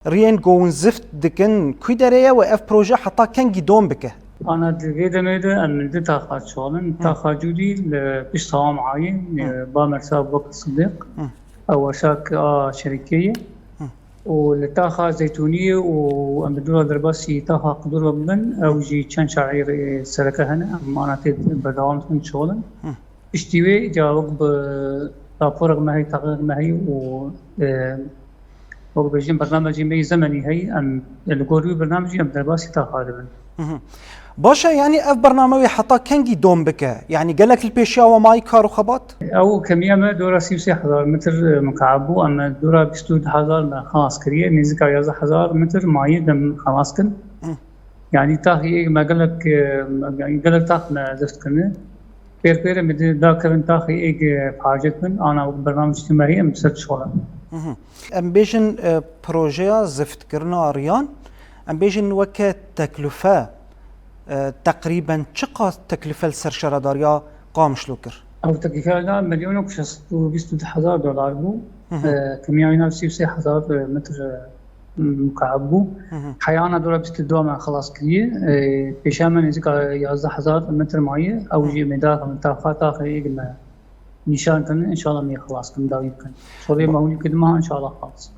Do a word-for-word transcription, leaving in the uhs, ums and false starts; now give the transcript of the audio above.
Riyên ku hûn zift dikin, ku derê ye û ev proje heta kengî dom bike? Ana di vê demê de em li du taxa dişixulin. Taxa cûdî li pişt Hawa Mehayê, Ba Mirsa Ebubekir Sidîq, ew weşak a şerîkê ye. Û li taxa Zeytûniyê û em bi dûra derbasî taxa Qidûr ve bibin, ew jî çend şaîrê sereke hene, em ana tê berdewam dikin dişixulin. Piştî wê îca wek bi raporek me heye, teqrîrek me heye û, e, wek bêjin bernamecê me yê zemenî heye, em li gor wî bernamecî em derbasî taxa dibin. Baş e, yanî ev bername wê heta kengî dom bike? Yanî gelek li pêşiya we mayî kar û xebat? Ew kemiya me dora sî û sê hezar metr mukab bû, em dora bîst û du hezar me xelas kiriye, nêzîka yazdeh hezar metr mayî dem xelas kin. Yanî taxê êg me gelek, e, yanî gelek tax me zift kirine. Pêr pêr em ê da kevin taxê êg, e, bi hacet bin, ana wek bernamecî me heye em ser dişixulin. Em bêjin, e, projeya ziftkirina riyan, em bêjin weke teklife, e, teqrîben çiqas teklife li ser şaredariya Qamişlo kir? Ew teklife da milyon û şeş sed û bîst û du hezar dolar bû. E, kimiya wî nav sî û sê hezar metr, e, mukab bû. Heyana dora bîst û du me xelas kiriye. E, pêşiya me nêzîka yazdeh hezar metr maye. Ew jî em ê da taxa taxê êg me nîşan kirin, înşallah em ê xelas kin, dawî bikin. Şolê me hûnî kir dima, înşallah xelas.